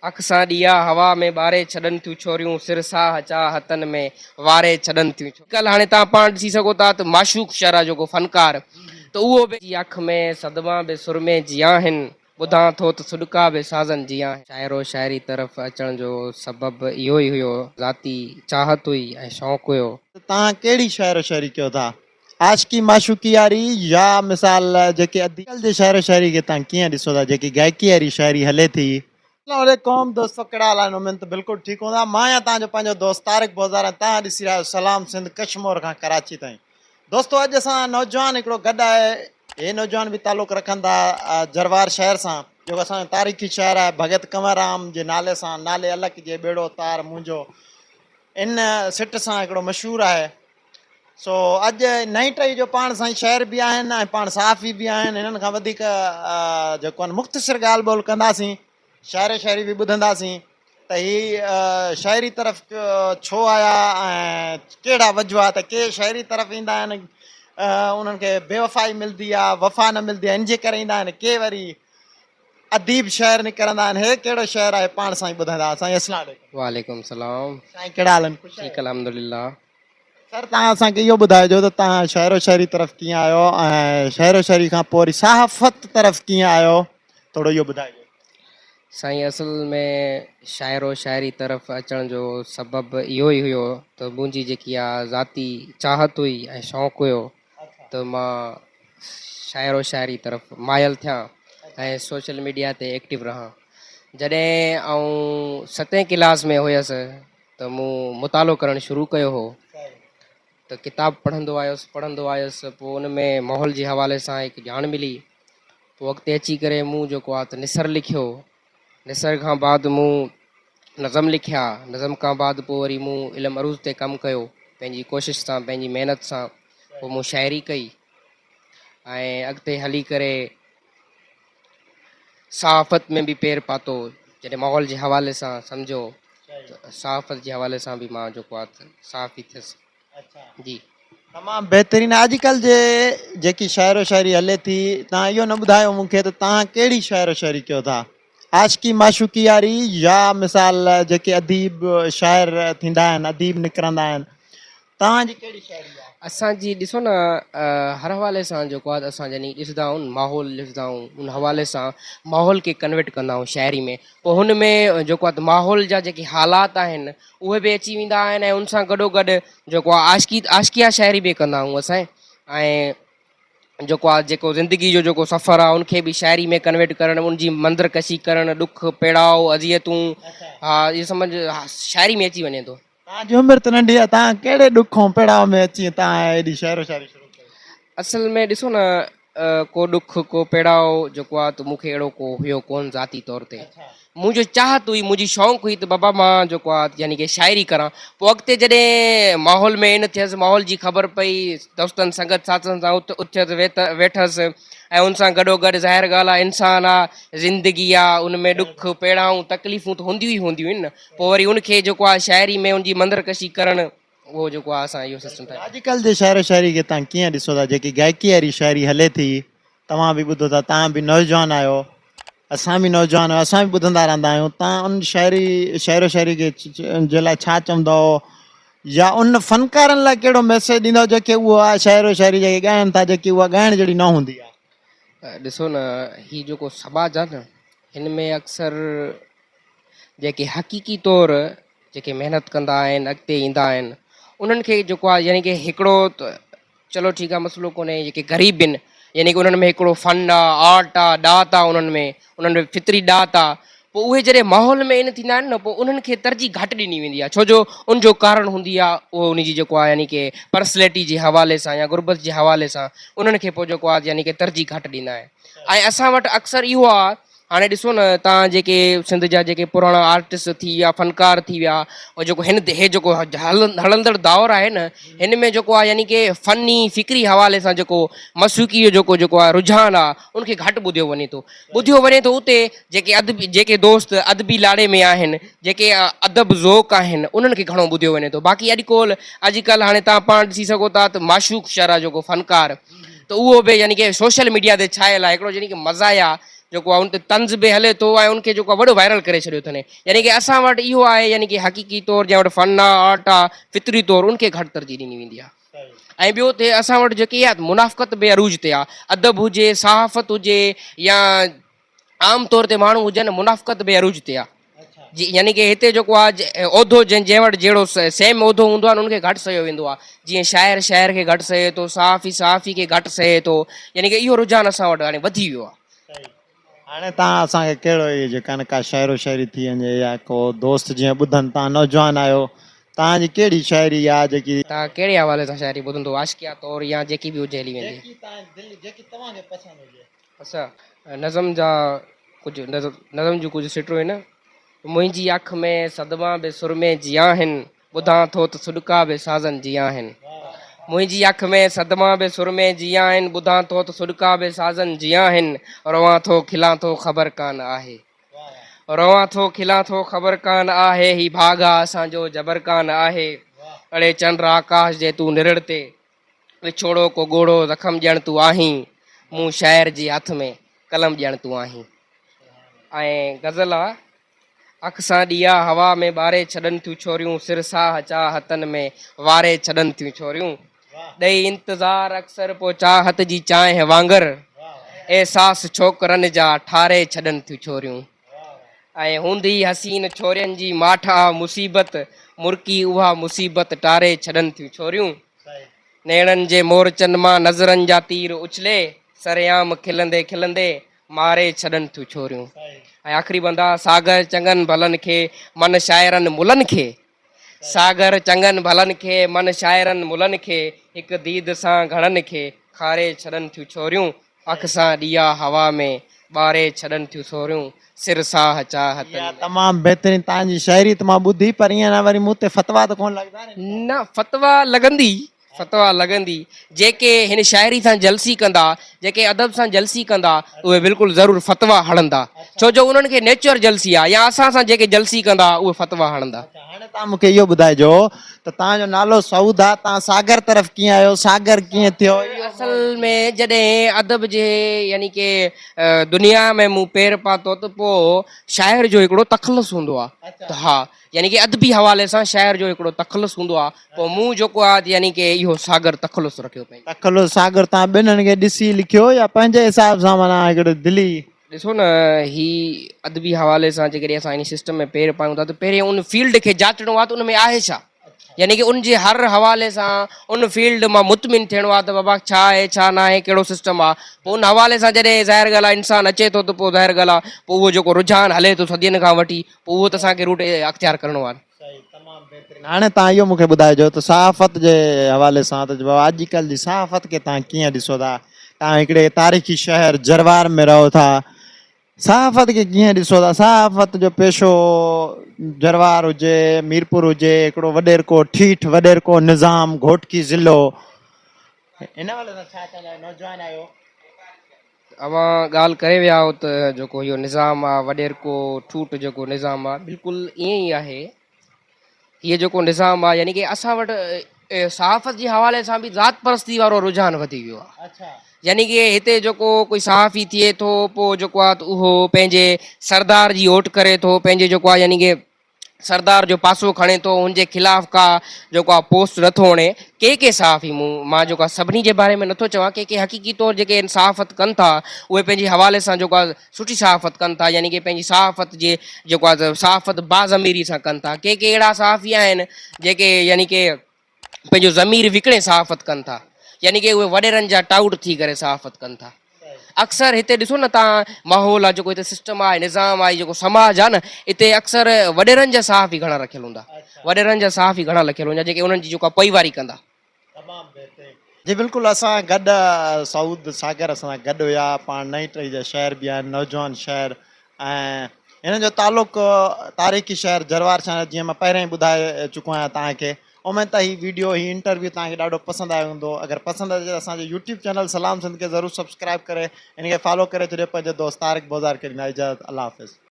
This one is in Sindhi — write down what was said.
اک سان ڏيئا هوا ۾ ٻاري ڇڏن ٿيون ڇوريون سر ساهه چاهه هٿن ۾ واري ڇڏن ٿيون ڇوريون. ڪلهه هاڻي توهان پاڻ ڏسي سگهو ٿا ته معشوق شر آ جيڪو فنڪار ته اهو به. جي اک ۾ صدما به سرمي جيان هن ٻڌان ٿو ته سڏڪا به سازن جيان هن. شاعر و شاعري طرف اچڻ جو سبب اهو ئي هيو ذاتي چاهت هئي ۽ شوق هيو. ته توهان ڪهڙي شعر و شاعري ڪيو ٿا؟ عاشقي معشوقي واري يا مثال جيڪي اڄڪلهه جي شعر و شاعري کي توهان ڪيئن ڏسو ٿا جيڪي گائڪي واري شاعري هلي ٿي؟ اسلام عليڪم دوستو ڪهڙا حال آهن اميد ته بلڪل ٺيڪ هوندا مان آهيان توهان جو پنهنجو دوست طارق بوزار ۽ توهان ڏسي رهيا آهيو سلام سنڌ ڪشمور کان ڪراچي تائين دوستو اڄ اسان نوجوان هڪڙو گڏ آهي هي نوجوان به تعلق رکن ٿا جروار شهر سان جيڪو اسان جو تاريخي شهر آهي ڀڳت ڪنور رام جي نالي سان نالي الک جي ٻيڙو تار منهنجو ان سٽ سان هڪڙو مشهور آهي سو اڄ نئين ٽهي جو پاڻ سائين شاعر به آهن ۽ پاڻ صحافي به آهن هنن کان وڌيڪ جيڪو آهن مختصر ڳالهه ٻولهه ڪنداسين شاعر شاعري به ٻڌنداسين ته هي شاعري طرف ڇو آيا ۽ ڪهڙا وجوهات ڪي شاعري طرف ايندا آهن انهن کي بي وفائي ملندي آهي وفا نه ملندي آهي ان جي ڪري ايندا آهن ڪي وري اديب شاعر نڪرندا آهن هي ڪهڙو شعر آهي پاڻ سائين ٻڌائيندا سائين اسلام عليڪم. وعليڪم السلام. سائين ڪهڙا حال آهن خوش آهيو. ٺيڪ الحمدلله. سر توهان اسان کي اهو ٻڌائجو ته توهان شعر و شاعري طرف ڪيئن آيو ۽ شعر و شاعري کان پوء وري صحافت طرف ڪيئن آيو ٿورو اهو ٻڌائجو. سائين اصل ۾ شاعر و شاعري طرف اچڻ جو سبب اهو ئي هيو ته منهنجي جيڪي آ ذاتي چاهت هئي ۽ شوق هيو ته مان شاعر و شاعري طرف مائل ٿيان ۽ سوشل ميڊيا تي ايڪٽو رهان. جڏهن آئون ستين ڪلاس ۾ هيس ته مون مطالعو ڪرڻ شروع ڪيو هو ته ڪتاب پڙهندو آيس پڙهندو آيس پوء ان ۾ ماحول جي حوالي سان هڪ ڄاڻ ملي پوء اڳتي اچي ڪري مون جيڪو آ ته نثر لکيو نثر کان بعد مون نظم لکيا، نظم کان بعد پوء وري مون علم عروض تي ڪم ڪيو، پنهنجي ڪوشش سان پنهنجي محنت سان پوء مون شاعري ڪئي ۽ اڳتي هلي ڪري صحافت ۾ به پير پاتو، جڏهن ماحول جي حوالي سان سمجهو ته صحافت جي حوالي سان به مان جيڪو آهي ته صحافي ٿيس. جي. تمام بهترين اڄڪلھ جي جيڪي شاعر و شاعري هلي ٿي تان اهو نه ٻڌايو مون کي ته تان ڪهڙي شاعر و شاعري ڪيو ٿا عاشقي معشوقي واري يا مثال جيڪي اديب شاعر ٿيندا آهن اديب نڪرندا آهن تان جي ڪهڙي شاعري آهي. اسان جي ڏسو نه هر حوالي سان جيڪو آهي اسان يعني ڏسندا آهيون ماحول ڏسندا آهيون ان حوالي سان ماحول کي ڪنورٽ ڪندا آهيون شاعري ۾ پوء هن ۾ جيڪو آهي ماحول جا جيڪي حالات آهن اهي به اچي ويندا آهن ۽ ان سان گڏو گڏ جيڪو آهي عاشقي عاشقيه شاعري به ڪندا آهيون اسان ۽ جيڪو آهي جيڪو زندگي جو جيڪو سفر آهي ان کي به شاعري ۾ ڪنورٽ ڪرڻ ان جي منظر ڪشي ڪرڻ ڏک پيڙاء اذيتون ها اهي سمجھ شاعري ۾ اچي وڃي ٿو. توهان جي عمر ته ننڍي آهي توهان ڪهڙي ڏک ۽ پيڙاء ۾ اچي توهان ايڏي شعر و شاعري شروع ڪئي؟ اصل ۾ ڏسو نه ڪو ڏک ڪو پيڙاء جيڪو آ ته مون کي اهڙو ڪو هيو ڪون ذاتي طور تي منهنجو چاهت هئي منهنجي شوق هئي ته بابا مان جيڪو آ يعني ڪي شاعري ڪران پوء اڳتي جڏهن ماحول ۾ ان ٿيس ماحول جي خبر پئي دوستن سنگت ساٿين سان اٿيس ويٺس ۽ ان سان گڏو گڏ ظاهر ڳالهه آ انسان آ زندگي آ ان ۾ ڏک پيڙائون تڪليفون ته هونديون ئي هونديون آهن نه پوء وري ان کي جيڪو آ شاعري ۾ ان جي منظر ڪشي ڪرڻ اهو جيڪو آهي اسان اهو سسٽم ٺاهيو. اڄڪلهه جي شعر و شاعري کي توهان ڪيئن ڏسو ٿا جيڪي گائڪي واري شاعري هلي ٿي توهان به ٻڌو ٿا توهان به نوجوان آهيو اسان به نوجوان آهيون اسان به ٻڌندا رهندا آهيون توهان ان شاعري شعر و شاعري کي جي لاء ڇا چوندؤ يا ان فنڪارن لاء ڪهڙو ميسيج ڏيندؤ جيڪي اها شعر و شاعري جيڪي ڳائن ٿا جيڪي اها ڳائڻ جهڙي نه هوندي آهي. ڏسو نه هي جيڪو سماج آهي نه هن ۾ اڪثر جيڪي حقيقي طور جيڪي محنت ڪندا آهن اڳتي ايندا آهن انهن کي جيڪو آهي يعني ڪي هڪڙو ته چلو ٺيڪ آهي مسئلو ڪونهي جيڪي غريب آهن يعني ڪي انهن ۾ هڪڙو فن آهي آرٽ آهي ڏات آهي انهن ۾ انهن ۾ فطري ڏات آهي پوء اهي جڏهن ماحول ۾ ان ٿيندا آهن نه پوء انهن کي ترجيح گهٽ ڏني ويندي آهي ڇو جو ان جو ڪارڻ هوندي آهي اهو ان جي جيڪو آهي يعني ڪي پرسنلٽي جي حوالي سان يا غربت جي حوالي سان انهن کي پوء جيڪو آهي يعني ڪي ترجيح گهٽ ڏيندا آهن ۽ اسان وٽ اڪثر اهو آهي هاڻي ڏسو نه تان جيڪي سنڌ جا جيڪي پراڻا آرٽسٽ ٿي ويا فنڪار ٿي ويا ۽ جيڪو هن هي جيڪو هلندڙ دور آهي نه هن ۾ جيڪو آهي يعني ڪي فني فڪري حوالي سان جيڪو موسيقي جو جيڪو جيڪو آهي رجحان آهي ان کي گهٽ ٻڌيو وڃي ٿو ٻڌيو وڃي ٿو اتي جيڪي ادبي جيڪي دوست ادبي لاڙي ۾ آهن جيڪي ادب ذوق آهن انهن کي گهڻو ٻڌيو وڃي ٿو باقي اڄ ڪول اڄڪلهه هاڻي تان پاڻ ڏسي سگهو ٿا ته معشوق شر آهي جيڪو فنڪار ته اهو به يعني ڪي سوشل ميڊيا تي ڇايل آهي هڪڙو يعني ڪي مزاحيه. جيڪو آهي ان تي طنز به هلي ٿو ۽ ان کي جيڪو آهي وڏو وائرل ڪري ڇڏيو اٿن يعني ڪي اسان وٽ اهو آهي يعني ڪي حقيقي طور جنهن وٽ فن آهي آرٽ آهي فطري طور ان کي گهٽ ترجيح ڏني ويندي آهي ۽ ٻيو ته اسان وٽ جيڪي آهي منافقت به عروج تي آهي ادب هجي صحافت هجي يا عام طور تي ماڻهو هجن منافقت به عروج تي آ جي يعني ڪي هتي جيڪو آ عهدو جنهن جنهن وٽ جهڙو سيم عهدو هوندو آ ان کي گهٽ سهيو ويندو آ جيئن شاعر شاعر کي گهٽ سهي ٿو صحافي صحافي کي گهٽ سهي ٿو يعني ڪي اهو رجحان اسان وٽ هاڻي وڌي ويو آ. هاڻي تان اسان کي ڪهڙو اهي جيڪا نه ڪا شعر و شاعري ٿي وڃي يا ڪو دوست جيئن ٻڌن تان نوجوان آهيو تان جي ڪهڙي شاعري آ جيڪي. تان ڪهڙي حوالي سان شاعري ٻڌندو عاشقيا طور يا جيڪي به هجي هلي ويندي. جيڪي تان دل جيڪي توهان کي پسند هجي. اڇا نظم جا ڪجهه نظم نظم جون ڪجهه سٽون آهن. منهنجي اک ۾ صدما به سرمي جيان هن، ٻڌان ٿو ته سڏڪا به سازن جيان هن. منهنجي اک ۾ صدما به سرمي جيان هن، ٻڌان ٿو ته سڏڪا به سازن جيان هن. روان ٿو کلان ٿو خبر ڪانه آهي. روان ٿو کلان ٿو خبر ڪانه آهي، هي ڀاڳ آ اسان جو جبر ڪانه آهي. اڙي چنڊ آڪاش جي تون نرڙ تي. وڇوڙو ڪو ڳوڙهو زخم ڄڻ تون آهين، مون شاعر جي هٿ ۾ قلم ڄڻ تون آهين. ۽ غزل آ. اک سان ڏيئا هوا ۾ ٻاري ڇڏن ٿيون ڇوريون، سر ساهه چاهتن ۾ واري ڇڏن ٿيون ڇوريون. ڏئي انتظار اڪثر پو چاهت جي چانهه وانگر، احساس ڇوڪرن جا ٺاري ڇڏن ٿيون ڇوريون. ۽ هوندي حسين ڇورين جي ماٺ آ مصيبت، مرڪي اها مصيبت ٽاري ڇڏن ٿيون ڇوريون. نيڻن جي مورچن مان نظرن جا تير اڇلي، سرعام کلندي کلندي ماري ڇڏن ٿيون ڇوريون. ۽ آخري بند آ، ساگر چڱن ڀلن کي، من شاعرن ملن کي. ساگر چڱن ڀلن کي، من شاعرن ملن کي، هڪ ديد سان گهڻن کي، کاري ڇڏن ٿيون ڇوريون. اک سان ڏيئا هوا ۾، ٻاري ڇڏن ٿيون سوريون، سر ساهه چاهتن اها ۾. تمام بهترين توهان جي شاعري ته مان ٻڌي پر ائين نه وري مون تي فتويٰ ته ڪونه لڳندا ني. نه فتويٰ لڳندي فتويٰ لڳندي جيڪي هن شاعري سان جلسي ڪندا جيڪي ادب سان جلسي ڪندا اهي بلڪل ضرور فتويٰ هڻندا ڇو جو انهن کي نيچر جلسي آهي يا اسان سان جيڪي جلسي ڪندا اهي فتويٰ هڻندا. اڇا هاڻي توهان مون کي اهو ٻڌائجو ته توهان جو نالو سعود آ توهان ساگر طرف ڪيئن آيو ساگر ڪيئن ٿيو اهو اصل ۾ جڏهن ادب جي يعني ڪي دنيا ۾ مون پير پاتو ته پوء شاعر جو هڪڙو تخلص هوندو آ ته ها يعني ڪي ادبي حوالي سان شاعر جو هڪڙو تخلص هوندو آ پوء مون جيڪو آ يعني ڪي اهو ساگر تخلص رکيو پنهنجو. تخلص ساگر توهان ٻنهن کي ڏسي لکيو يا پنهنجي حساب سان معنيٰ هڪڙو دلي. ڏسو نه هي ادبي حوالي سان جيڪڏهن اسان ان سسٽم ۾ پير پايون ٿا ته پهرين ان فيلڊ کي جاچڻو آهي ته ان ۾ آهي ڇا يعني ڪي ان جي هر حوالي سان ان فيلڊ مان مطمئن ٿيڻو آهي ته بابا ڇا آهي ڇا نه آهي ڪهڙو سسٽم آهي پوء ان حوالي سان جڏهن ظاهر ڳالهه آهي انسان اچي ٿو ته پوء ظاهر ڳالهه آهي پوء اهو جيڪو رجحان هلي ٿو صدين کان وٺي پوء اهو ته اسان کي روٽ اختيار ڪرڻو آهي. صحيح تمام بهترين هاڻي توهان اهو مون کي ٻڌائجو ته صحافت جي حوالي سان ته بابا اڄڪلهه جي صحافت کي توهان ڪيئن ڏسو ٿا توهان هڪڙي تاريخي شهر جروار ۾ رهو ٿا صحافت کي ڪيئن ڏسو ٿا صحافت جو پيشو جروار هجي ميرپور هجي هڪڙو وڏيرڪو ٺيٺ وڏيرڪو نظام گهوٽڪي ضلعو ان حوالي سان ڇا چوندا نوجوان آهيو اوهان ڳالهه ڪري ويا آهيو ته جيڪو اهو نظام آهي وڏيرڪو ٺوٺ جيڪو نظام آهي بلڪل ائين ئي آهي هيء جيڪو نظام آهي يعني ڪي اسان وٽ صحافت جي حوالي سان به ذات پرستي وارو رجحان وڌي ويو آهي يعني ڪي هتي جيڪو ڪوئي صحافي ٿئي ٿو پوء جيڪو آهي ته اهو پنهنجي سردار جي اوٽ ڪري ٿو پنهنجي جيڪو آهي يعني ڪي سردار جو پاسو کڻي ٿو ان جي خلاف ڪا جيڪو آ پوسٽ نٿو هڻي ڪي ڪي صحافي مون مان جيڪو آ سڀني جي باري ۾ نٿو چوان ڪي ڪي حقيقي طور جيڪي صحافت ڪن ٿا اهي پنهنجي حوالي سان جيڪو آ سٺي صحافت ڪن ٿا يعني ڪي پنهنجي صحافت جي جيڪو آ صحافت باضميري سان ڪن ٿا ڪي ڪي اهڙا صحافي آهن جيڪي يعني ڪي پنهنجو ضمير وڪڻي صحافت ڪن ٿا يعني ڪي اهي وڏيرن جا ٽائوٽ ٿي ڪري صحافت ڪن ٿا اڪثر هتي ڏسو نه تان ماحول آ جيڪو هتي سسٽم آهي نظام آهي جيڪو سماج آ نه هتي اڪثر وڏيرن جا صحافي گهڻا رکيل هوندا وڏيرن جا صحافي گهڻا لکيل هوندا جيڪي انهن جي جيڪا پوئواري ڪندا. تمام بهترين جي بلڪل اسان گڏ سعود ساگر اسان سان گڏ هيا پاڻ نئين ٽهي جا شاعر به آهن نوجوان شاعر ۽ هن جو تعلق تاريخي شهر جروار سان آهي جيئن مان پهريان ئي ٻڌائي چڪو آهيان توهان کي اميد ته هي ويڊيو هي انٽرويو توهان کي ڏاڍو پسند آيو هوندو اگر پسند اچي ته اسان جي يوٽيوب چينل سلام سنڌ کي ضرور سبسڪرائب ڪري ان کي فالو ڪري ڇڏيو پنهنجو دوست طارق بوزار کي ڏيندا اجازت الله حافظ.